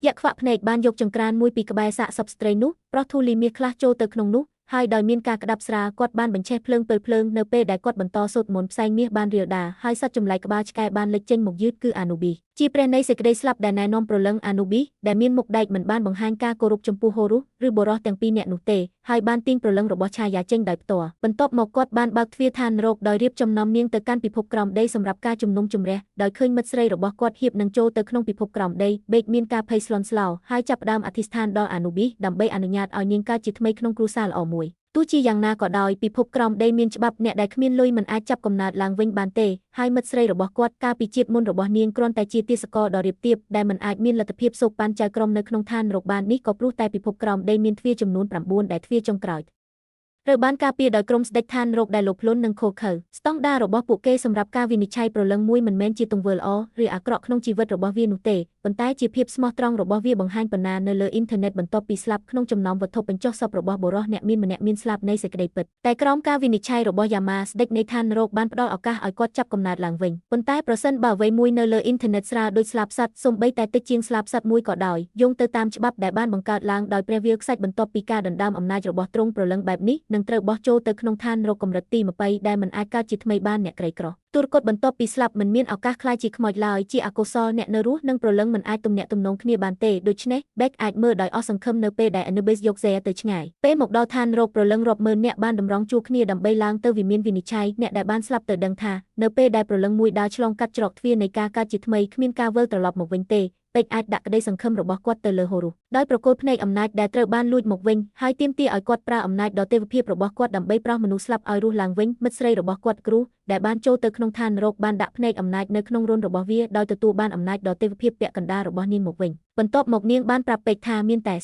យក្សខ្វាក់ភ្នែកបានយកចង្ក្រានមួយពីក្បែរសាកសពស្ត្រីនោះប្រោះធូលីមាសខ្លះចូលទៅក្នុងនោះហើយដោយមានការក្តាប់ស្រាលគាត់បានបញ្ឆេះភ្លើងពេលភ្លើងនៅពេលដែលគាត់បន្តសូត្រមន្តផ្សែងមាសបានរាលដាលហើយសត្វចម្លែកក្បាលឆ្កែបានលេចចេញមកយឺតគឺអានូប៊ីសជាព្រះនៃសេចក្តីស្លាប់ដែលណែនាំព្រលឹងអានូប៊ីសដែលមានមុខដែកមិនបានបង្ហាញការគោរពចំពោះហូរុសឬបុរសទាំងពីរនាក់នោះទេហើយបានទាញព្រលឹងរបស់ឆាយាចេញដោយផ្ទាល់បន្ទាប់មកគាត់បានបើកទ្វារឋាននរកដោយរៀបចំនាំនាងទៅកាន់ពិភពក្រោមដីសម្រាប់ការជំនុំជម្រះដោយឃើញមិត្តស្រីរបស់គាត់ហៀបនឹងចូលទៅក្នុងពិភពក្រោមដីបេកមានការភ័យស្លន់ស្លោហើយចាប់ផ្ដើមអធិស្ឋានដល់អានូប៊ីសដើម្បីអនុញ្ញាតឲ្យនាងកើតជាថ្មីក្នុងគ្រួសារល្អមួយទោះជាយ៉ាងណាក៏ដោយពិភពក្រោមដីមានច្បាប់អ្នកដែលគ្មានលុយមិនអាចចាប់កំណើតឡើងវិញបានទេហើយមិត្តស្រីរបស់គាត់កាលពីជាតិមុនរបស់នាងគ្រាន់តែជាទាសករដ៏រាបទាបដែលមិនអាចមានលទ្ធភាពសូកប៉ាន់ចៅក្រមនៅក្នុងឋាននរកបាននេះក៏ព្រោះតែពិភពក្រោមដីមានទ្វារចំនួន9ដែលទ្វារចុងក្រោយត្រូវបានការពារដោយក្រុមស្ដេចឋាននរកដែលលោភលន់និងឃោរឃៅស្តង់ដាររបស់ពួកគេសម្រាប់ការវិនិច្ឆ័យព្រលឹងមួយមិនមែនជាទង្វើល្អឬអាក្រក់ក្នុងជីវិតរបស់វានោះទេប៉ុន្តែជាភាពស្មោះត្រង់របស់វាបង្ហាញបណ្ណានៅលើអ៊ីនធឺណិតបន្ទាប់ពីស្លាប់ក្នុងចំណោមវត្ថុបញ្ចុះសពរបស់បុរសអ្នកមានម្នាក់មានស្លាប់នៃសេចក្តីពិតតែក្រោមការវិនិច្ឆ័យរបស់យ៉ាម៉ាស្ដេចនៃឋាននរកបានផ្ដល់ឱកាសឲ្យគាត់ចាប់កំណើតឡើងវិញប៉ុន្តែប្រសិនបើអ្វីមួយនៅលើអ៊ីនធឺណិតស្រាលដូចស្លាបសត្វសូម្បីតែតិចជាងស្លាបសត្វមួយក៏ដោយយោងទៅតាមច្បាប់ដែលបានបង្កើតឡើងដោយព្រះវាលខ្សាច់បន្ទាប់ពីការដណ្ដើមអំណាចរបស់ទ្រង់ព្រលឹងបែបនេះនឹងត្រូវបោះចូលទៅក្នុងឋាននរកកម្រិតទី20ដែលមិនអាចកើតជាថ្មីបានអ្នកក្រីក្រទូរគតបន្ទាប់ពីស្លាប់មិនមានឱកាសក្លាយជាខ្មោចឡើយជាអកុសលអ្នកនៅរស់និងព្រលឹងមិនអាចទំនាក់ទំនងគ្នាបានទេដូច្នេះបេកអាចមើលដោយអស់សង្ឃឹមនៅពេលដែល Anubis យកហ្សេទៅឆ្ងាយពេលមកដល់ឋាននរកព្រលឹងរាប់ម៉ឺនអ្នកបានតម្រង់ជួរគ្នាដើម្បីឡើងទៅវិមានវិនិច្ឆ័យអ្នកដែលបានស្លាប់ទៅដឹងថានៅពេលដែលព្រលឹងមួយដើរឆ្លងកាត់ច្រកទ្វារនៃការកើតជាថ្មីគ្មានការវិលត្រឡប់មកវិញទេពេកអាចដាក់ក្តីសង្ឃឹមរបស់គាត់ទៅលើហូរុសដោយប្រគល់ភ្នែកអំណាចដែលត្រូវបានលួចមកវិញហើយទាមទារឲ្យគាត់ប្រើអំណាចដ៏ទេវភាពរបស់គាត់ដើម្បីប្រោសមនុស្សស្លាប់ឲ្យរស់ឡើងវិញមិត្តស្រីរបស់គាត់គ្រូដែលបានចូលទៅក្នុងឋាននរកបានដាក់ភ្នែកអំណាចនៅក្នុងរន្ធរបស់វាដោយទទួលបានអំណាចដ៏ទេវភាពពាក់កណ្ដាលរបស់នាងមកវិញបន្ទាប់មកនាងបានប្រាប់ពេកថាមានតែ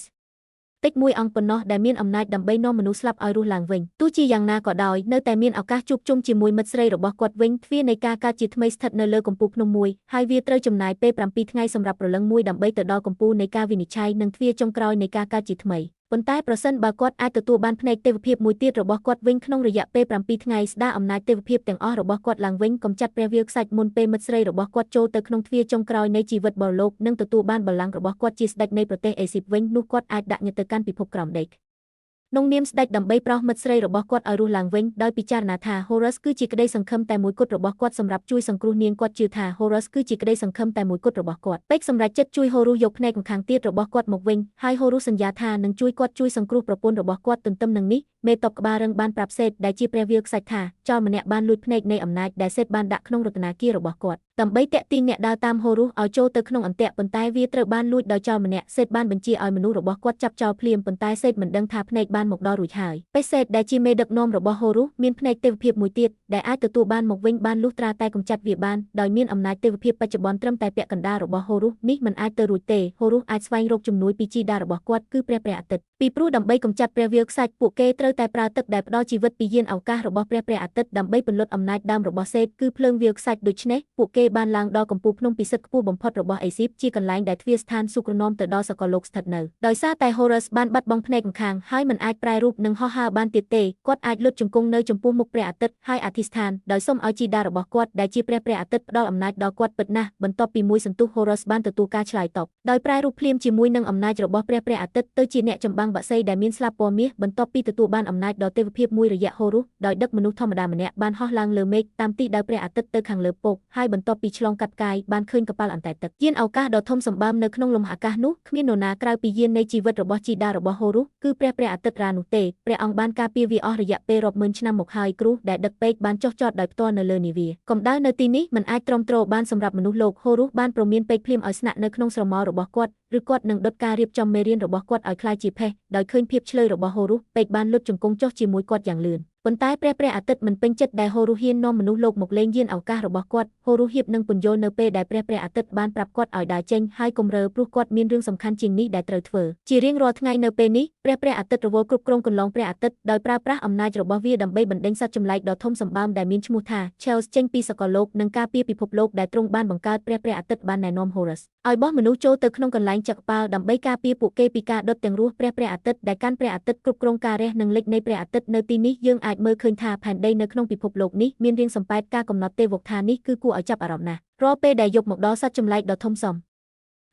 តិចមួយអង្គប៉ុណ្ណោះដែលមានអំណាចដើម្បីនាំមនុស្សស្លាប់ឲ្យរស់ឡើងវិញទោះជាយ៉ាងណាក៏ដោយនៅតែមានឱកាសជួបជុំជាមួយមិត្តស្រីរបស់គាត់វិញទ្វារនៃការកើតជាថ្មីស្ថិតនៅលើកំពូលភ្នំមួយហើយវាត្រូវចំណាយពេល7ថ្ងៃសម្រាប់ព្រលឹងមួយដើម្បីទៅដល់កំពូលនៃការវិនិច្ឆ័យនិងទ្វារចុងក្រោយនៃការកើតជាថ្មីប៉ុន្តែប្រសិនបើគាត់អាចទទួលបានភ្នែកទេវភាពមួយទៀតរបស់គាត់វិញក្នុងរយៈពេល7ថ្ងៃស្ដារអំណាចទេវភាពទាំងអស់របស់គាត់ឡើងវិញកំចាត់ព្រះវាលខ្សាច់មុនពេលមិត្តស្រីរបស់គាត់ចូលទៅក្នុងទ្វារចុងក្រោយនៃជីវិតបរលោកនិងទទួលបានបល្ល័ង្ករបស់គាត់ជាស្ដេចនៃប្រទេសអេស៊ីបវិញនោះគាត់អាចដាក់ញត្តិទៅកាន់ពិភពក្រោមដីក្នុងនាមស្ដេចដើម្បីប្រោសមិត្តស្រីរបស់គាត់ឲ្យរស់ឡើងវិញដោយពិចារណាថា Horus គឺជាក្តីសង្ឃឹមតែមួយគត់របស់គាត់សម្រាប់ជួយសង្គ្រោះនាងគាត់ជឿថា Horus គឺជាក្តីសង្ឃឹមតែមួយគត់របស់គាត់ពេកសម្រាប់ចិត្តជួយ Horus យកភ្នែកម្ខាងទៀតរបស់គាត់មកវិញហើយ Horus សន្យាថានឹងជួយគាត់ជួយសង្គ្រោះប្រពន្ធរបស់គាត់ទន្ទឹមនឹងនេះមេតបក្បាលរឹងបានប្រាប់សេតដែលជាព្រះវាលខ្សាច់ថាចោលម្នាក់បានលួចភ្នែកនៃអំណាចដែលសេតបានដាក់ក្នុងរតនាគាររបស់គាត់ដើម្បីទាក់ទាញអ្នកដើរតាមហូរុសឲ្យចូលទៅក្នុងអន្ទាក់ប៉ុន្តែវាត្រូវបានលួចដោយចោលម្នាក់សេតបានបញ្ជាឲ្យមនុស្សរបស់គាត់ចាប់ចោលភ្លាមប៉ុន្តែសេតមិនដឹងថាភ្នែកបានមកដល់រួចហើយពេលសេតដែលជាមេដឹកនាំរបស់ហូរុសមានភ្នែកទេវភាពមួយទៀតដែលអាចទទួលបានមកវិញបានលុះត្រាតែកម្ចាត់វាបានដោយមានអំណាចទេវភាពបច្ចុប្បន្នត្រឹមតែពាក់កណ្ដាលរបស់ហូរុសនេះមិនអាចទៅរួចទេហូរុសអាចស្វែងរកជំនួយពីជីតារបស់គាត់គឺព្រះព្រះអាទិត្យពីព្រោះដើម្បីកម្ចាត់ព្រះវាលខ្សាច់ពួកគេត្រូវតែប្រើទឹកដែលផ្ដល់ជីវិតពីយានឱកាសរបស់ព្រះព្រះអាទិត្យដើម្បីពន្លត់អំណាចដើមរបស់សេតគឺភ្លើងវាលខ្សាច់ដូច្នេះពួកគេបានឡើងដល់កំពូលភ្នំពិសិដ្ឋខ្ពស់បំផុតរបស់អេស៊ីបជាកន្លែងដែលទ្វារស្ថានសួគ៌នាំទៅដល់សកលលោកស្ថិតនៅដោយសារតែ Horus បានបាត់បង់ភ្នែកម្ខាងហើយមិនអាចប្រែរូបនិងហោះហើរបានទៀតទេគាត់អាចលុតជង្គង់នៅចំពោះមុខព្រះអាទិត្យហើយអធិស្ឋានដោយសូមឲ្យជីតារបស់គាត់ដែលជាព្រះព្រះអាទិត្យផ្ដល់អំណាចដល់គាត់ពិតណាស់បន្ទាប់ពីមួយសន្ទុះ Horus បានទទួលការឆ្លើយតបដោយប្រែរូបភ្លាមជាមួយនឹងអំណាចរបស់ព្រះព្រះអាទិត្យទៅជាអ្នកចម្បាំងបក្សីដែលមានស្លាបពណ៌មាសបន្ទាប់ពីទទួលបានអំណាចដ៏ទេវភាពមួយរយៈ Horus ដោយដឹកមនុស្សធម្មតាម្នាក់បានហោះឡើងលើមេឃតាមទិសដៅព្រះអាទិត្យទៅខាងលើពកហើយបន្ទាប់ពីឆ្លងកាត់កាយបានឃើញកប៉ាល់អណ្តែតទឹកយានឱកាសដ៏ធំសម្បើមនៅក្នុងលំហអាកាសនោះគ្មាននរណាក្រៅពីយាននៃជីវិតរបស់ជីតារបស់ Horus គឺព្រះព្រះអាទិត្យរ៉ានោះទេព្រះអង្គបានការពារវាអស់រយៈពេលរាប់ម៉ឺនឆ្នាំមកហើយគ្រូដែលដឹកពេកបានចុះចតដោយផ្ទាល់នៅលើនាវាកម្ដៅនៅទីនេះមិនអាចទ្រាំទ្របានសម្រាប់មនុស្សលោក Horus បានព្រមានពេកភ្លាមឲ្យស្នាក់នៅក្នុងស្រមោលរបស់គាត់ឬគាត់នឹងដុតការរៀបចំមេរៀនរបស់គាត់ឲ្យក្លាយជាផេះដោយឃើញភាពឆ្លើយរបស់ Horus ពេកបានលុតជង្គង់ចុះជាមួយគាត់យ៉ាងលឿនប៉ុន្តែព្រះព្រះអាទិត្យមិនពេញចិត្តដែល Horus ហ៊ាននាំមនុស្សលោកមកលេងយានឱកាសរបស់គាត់ Horus ហៀបនឹងពន្យល់នៅពេលដែលព្រះព្រះអាទិត្យបានប្រាប់គាត់ឲ្យដើរចេញហើយកុំរើព្រោះគាត់មានរឿងសំខាន់ជាងនេះដែលត្រូវធ្វើជារៀងរាល់ថ្ងៃនៅពេលនេះព្រះព្រះអាទិត្យរវល់គ្រប់គ្រងកន្លងព្រះអាទិត្យដោយប្រើប្រាស់អំណាចរបស់វាដើម្បីបណ្ដេញសត្វចម្លែកដ៏ធំសម្បើមដែលមានឈ្មោះថា Chels ចេញពីសកលលោកនិងការពារពិភពលោកដែលទ្រង់បានបង្កើតព្រះព្រះអាទិត្យបានណែនាំ Horus ឲ្យបោះមនុស្សចូលទៅក្នុងកន្លែងចក្របាលដើម្បីការពារពួកគេពីការដុតទាំងរស់ព្រះព្រះអាទិត្យដែលកាន់ព្រះអាទិត្យគ្រប់គ្រងការរះនិងលិចនៃព្រះអាទិត្យនៅទីនេះយើងអាចមើលឃើញថាផែនដីនៅក្នុងពិភពលោកនេះមានរាងសំប៉ែតការកំណត់ទេវកថានេះគឺគួរឲ្យចាប់អារម្មណ៍ណាស់រាល់ពេលដែលយប់មកដល់សត្វចម្លែកដ៏ធំសំ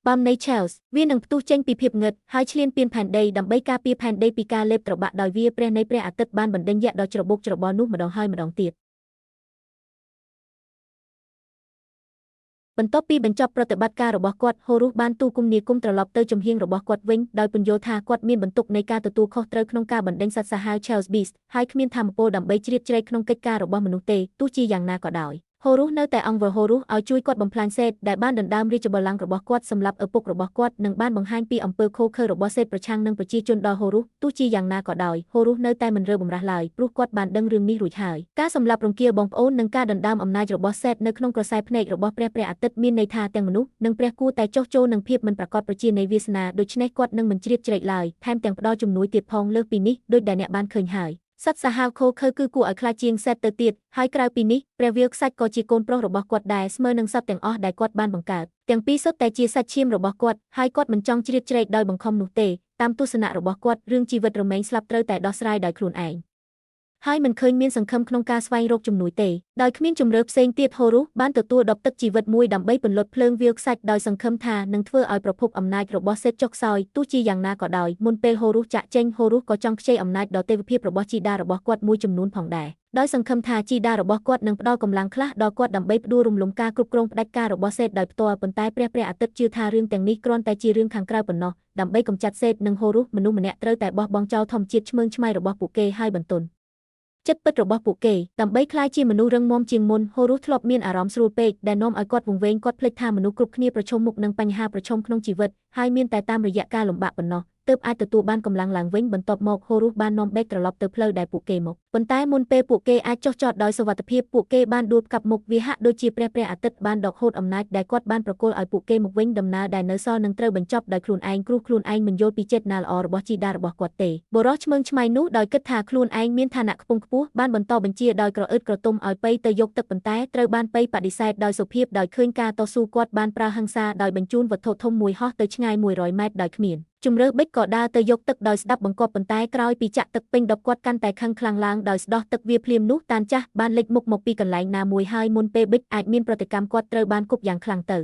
បាំនៃ Chels វានឹងផ្ទុះចេញពីភាពងឹតហើយឈ្លានពានផែនដីដើម្បីការពារផែនដីពីការលេបត្របាក់ដោយវាព្រះនៃព្រះអាទិត្យបានបណ្ដេញយក្សដ៏ច្របូកច្របល់នោះម្ដងហើយម្ដងទៀតបន្ទាប់ពីបញ្ចប់ប្រតិបត្តិការរបស់គាត់ហូរុសបានទូលគំនាគមត្រឡប់ទៅចំហៀងរបស់គាត់វិញដោយពន្យល់ថាគាត់មានបន្ទុកនៃការទទួលខុសត្រូវក្នុងការបណ្ដេញសត្វសាហាវ Chels Beast ហើយគ្មានថាមពលដើម្បីជ្រៀតជ្រែកក្នុងកិច្ចការរបស់មនុស្សទេទោះជាយ៉ាងណាក៏ដោយហូរុសនៅតែអង្វរហូរុសឲ្យជួយគាត់បំផ្លាញសេតដែលបានដណ្ដើមរាជបល្ល័ង្ករបស់គាត់សម្រាប់ឪពុករបស់គាត់និងបានបង្ហាញពីអំពើឃោរឃៅរបស់សេតប្រឆាំងនឹងប្រជាជនដល់ហូរុសទោះជាយ៉ាងណាក៏ដោយហូរុសនៅតែមិនរើបម្រះឡើយព្រោះគាត់បានដឹងរឿងនេះរួចហើយការសម្លាប់រង្គាលបងប្អូននិងការដណ្ដើមអំណាចរបស់សេតនៅក្នុងក្រសែភ្នែករបស់ព្រះព្រះអាទិត្យមានន័យថាទាំងមនុស្សនិងព្រះគួរតែចុះចូលនឹងភាពមិនប្រាកដប្រជានៃវាសនាដូច្នេះគាត់នឹងមិនជ្រៀតជ្រែកឡើយថែមទាំងផ្ដល់ជំនួយទៀតផងលើសពីនេះដូចដែលអ្នកបានឃើញហើយសត្វសាហាវឃោរឃៅគឺគួរឲ្យខ្លាចជាងសេតទៅទៀតហើយក្រៅពីនេះព្រះវាលខ្សាច់ក៏ជាកូនប្រុសរបស់គាត់ដែរស្មើនឹងសត្វទាំងអស់ដែលគាត់បានបង្កើតទាំងពីរសុទ្ធតែជាសាច់ឈាមរបស់គាត់ហើយគាត់មិនចង់ជ្រៀតជ្រែកដោយបង្ខំនោះទេតាមទស្សនៈរបស់គាត់រឿងជីវិតរមែងស្លាប់ត្រូវតែដោះស្រាយដោយខ្លួនឯងហើយមិនឃើញមានសង្ឃឹមក្នុងការស្វែងរកជំនួយទេដោយគ្មានជម្រើសផ្សេងទៀតហូរុសបានទទួលដបទឹកជីវិតមួយដើម្បីពន្លត់ភ្លើងវាលខ្សាច់ដោយសង្ឃឹមថានឹងធ្វើឲ្យប្រភពអំណាចរបស់សេតចុះខ្សោយទោះជាយ៉ាងណាក៏ដោយមុនពេលហូរុសចាក់ចេញហូរុសក៏ចង់ខ្ចីអំណាចដ៏ទេវភាពរបស់ជីតារបស់គាត់មួយចំនួនផងដែរដោយសង្ឃឹមថាជីតារបស់គាត់នឹងផ្ដល់កម្លាំងខ្លះដល់គាត់ដើម្បីផ្ដួលរំលំការគ្រប់គ្រងផ្ដាច់ការរបស់សេតដោយផ្ទាល់ប៉ុន្តែព្រះព្រះអាទិត្យជឿថារឿងទាំងនេះគ្រាន់តែជារឿងខាងក្រៅប៉ុណ្ណោះដើម្បីកម្ចាត់សេតនិងហូរុសមនុស្សម្នាក់ត្រូវតែបោះបង់ចោលធម្មជាតិឆ្មើងឆ្មៃរបស់ពួកគេហើយបន្ទន់ចិត្តពិតរបស់ពួកគេដើម្បីក្លាយជាមនុស្សរឹងមាំជាងមុនហូរុសធ្លាប់មានអារម្មណ៍ស្រួលពេកដែលនាំឲ្យគាត់វង្វេងគាត់ភ្លេចថាមនុស្សគ្រប់គ្នាប្រឈមមុខនឹងបញ្ហាប្រឈមក្នុងជីវិតហើយមានតែតាមរយៈការលំបាកប៉ុណ្ណោះទើបអាចទទួលបានកម្លាំងឡើងវិញបន្ទាប់មកហូរុសបាននាំបេកត្រឡប់ទៅផ្លូវដែលពួកគេមកប៉ុន្តែមុនពេលពួកគេអាចចុះចតដោយសុវត្ថិភាពពួកគេបានដួលផ្កាប់មុខវាហាក់ដូចជាព្រះព្រះអាទិត្យបានដកហូតអំណាចដែលគាត់បានប្រគល់ឲ្យពួកគេមកវិញដំណើរដែលនៅសល់នឹងត្រូវបញ្ចប់ដោយខ្លួនឯងគ្រោះខ្លួនឯងមិនយល់ពីចេតនាល្អរបស់ជីតារបស់គាត់ទេបុរសឆ្មើងឆ្មៃនោះដោយគិតថាខ្លួនឯងមានឋានៈខ្ពង់ខ្ពស់បានបន្តបញ្ជាដោយក្រអឺតក្រទុំឲ្យប៉ីទៅយកទឹកប៉ុន្តែត្រូវបានប៉ីបដិសេធដោយសុភាពដោយឃើញការតស៊ូគាត់បានប្រើហិង្សាដោយបញ្ជូនវត្ថុធំមួយហោះទៅឆ្ងាយ100ម៉ែត្រដោយគ្មានជំរើសបិចក៏ដើរទៅយកទឹកដោយស្ដាប់បង្គាប់ប៉ុន្តែក្រោយពីចាក់ទឹកពេញដបគាត់កាន់តែខឹងខ្លាំងឡើងដោយស្ដោះទឹកវាភ្លាមនោះតានចាស់បានលេចមុខមកពីកន្លែងណាមួយហើយមុនពេលបិចអាចមានប្រតិកម្មគាត់ត្រូវបានគប់យ៉ាងខ្លាំងទៅ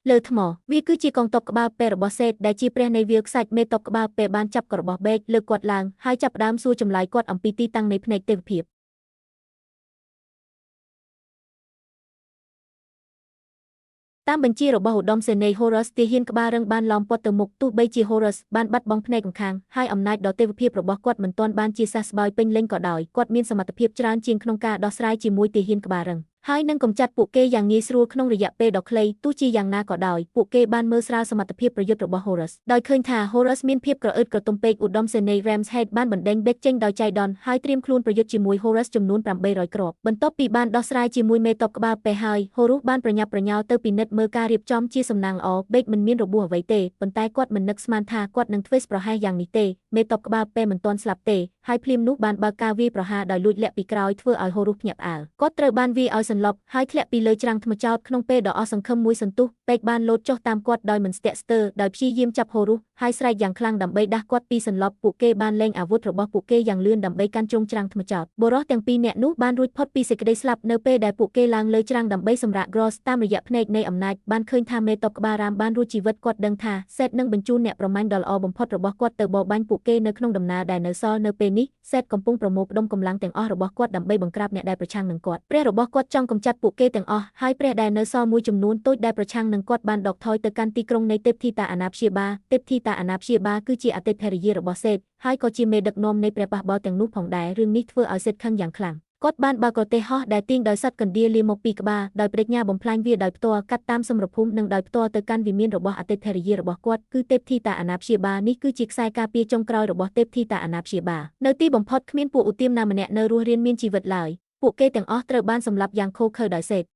លើថ្មវាគឺជាកងទ័ពក្បាលពេរបស់សេតដែលជាព្រះនៃវាលខ្សាច់មេតបក្បាលពេបានចាប់របស់បេកលើកគាត់ឡើងហើយចាប់ផ្ដើមសួរចម្លើយគាត់អំពីទីតាំងនៃភ្នែកទេវភាពតាមបញ្ជារបស់ឧត្តមសេនីយ៍ Horus ទាហានក្បាលរឹងបានឡោមព័ទ្ធទៅមុខទោះបីជា Horus បានបាត់បង់ភ្នែកម្ខាងហើយអំណាចដ៏ទេវភាពរបស់គាត់មិនទាន់បានជាសះស្បើយពេញលេញក៏ដោយគាត់មានសមត្ថភាពច្រើនជាងក្នុងការដោះស្រាយជាមួយទាហានក្បាលរឹងហើយនឹងកម្ចាត់ពួកគេយ៉ាងងាយស្រួលក្នុងរយៈពេលដ៏ខ្លីទោះជាយ៉ាងណាក៏ដោយពួកគេបានមើលស្រាលសមត្ថភាពប្រយុទ្ធរបស់ Horus ដោយឃើញថា Horus មានភាពក្រអឺតក្រទុំពេកឧត្តមសេនីយ៍ Ramshead បានបណ្ដេញបេកចេញដោយចៃដន្យហើយត្រៀមខ្លួនប្រយុទ្ធជាមួយ Horus ចំនួន800គ្រាប់បន្ទាប់ពីបានដោះស្រាយជាមួយមេតបក្បាលពេហើយ Horus បានប្រញាប់ប្រញាល់ទៅពិនិត្យមើលការរៀបចំជាសំណាងល្អបេកមិនមានរបួសអ្វីទេប៉ុន្តែគាត់មិននឹកស្មានថាគាត់នឹងធ្វេសប្រហែសយ៉ាងនេះទេមេតបក្បាលពេមិនទាន់ស្លាប់ទេហើយភ្លាមនោះបានបើកការវាយប្រហារដោយលួចលាក់ពីក្រោយធ្វើឲ្យ Horus ភ្ញាក់ផ្អើលគាត់ត្រូវបានវាយឲ្យសន្លប់ហើយធ្លាក់ពីលើច្រាំងថ្មចោតក្នុងពេលដ៏អស់សង្ឃឹមមួយសន្ទុះពេកបានលោតចុះតាមគាត់ដោយមិនស្ទាក់ស្ទើរដោយព្យាយាមចាប់ Horus ហើយស្រែកយ៉ាងខ្លាំងដើម្បីដាស់គាត់ពីសន្លប់ពួកគេបានលែងអាវុធរបស់ពួកគេយ៉ាងលឿនដើម្បីកាន់ជ្រុងច្រាំងថ្មចោតបុរសទាំងពីរនាក់នោះបានរួចផុតពីសេចក្តីស្លាប់នៅពេលដែលពួកគេឡើងលើច្រាំងដើម្បីសម្រាក Gross តាមរយៈភ្នែកនៃអំណាចបានឃើញថាមេតបក្បាលរ៉ាមបានរួចជីវិតគាត់ដឹងថាសេតនឹងបញ្ជូនអ្នកប្រមាញ់ដ៏ល្អបំផុតរបស់គាត់ទៅបរបាញ់ពួកគេនៅក្នុងដំណើរដែលនៅសល់នៅពេលនេះសេតកំពុងប្រមូលផ្ដុំកម្លាំងទាំងអស់របស់គាត់ដើម្បីបង្ក្រាបអ្នកដែលប្រឆាំងនឹងគាត់ព្រះរបស់គាត់ចង់កម្ចាត់ពួកគេទាំងអស់ហើយព្រះដែលនៅសល់មួយចំនួនតូចដែលប្រឆាំងនឹងគាត់បានដកថយទៅកាន់ទីក្រុងនៃទេពធីតាអាណាព្យាបាលទេពធីតាអាណាព្យាបាលគឺជាអតីតភរិយារបស់សេតហើយក៏ជាមេដឹកនាំនៃព្រះប៉ះបោទាំងនោះផងដែររឿងនេះធ្វើឲ្យសេតខឹងយ៉ាងខ្លាំងគាត់បានបើកប្រទេសហោះដែលទាញដោយសត្វកណ្ដៀរលាមកពីក្បាលដោយប្តេជ្ញាបំផ្លាញវាដោយផ្ទាល់កាត់តាមសមរភូមិនិងដោយផ្ទាល់ទៅកាន់វិមានរបស់អតីតភរិយារបស់គាត់គឺទេពធីតាអាណាព្យាបាលនេះគឺជាខ្សែការពារចុងក្រោយរបស់ទេពធីតាអាណាព្យាបាលនៅទីបំផុតគ្មានពួកឧទាមណាម្នាក់នៅរស់រានមានជីវិតឡើយពួកគេទាំងអស់ត្រូវបានសម្លាប់យ៉ាងឃោរឃៅដោយសេត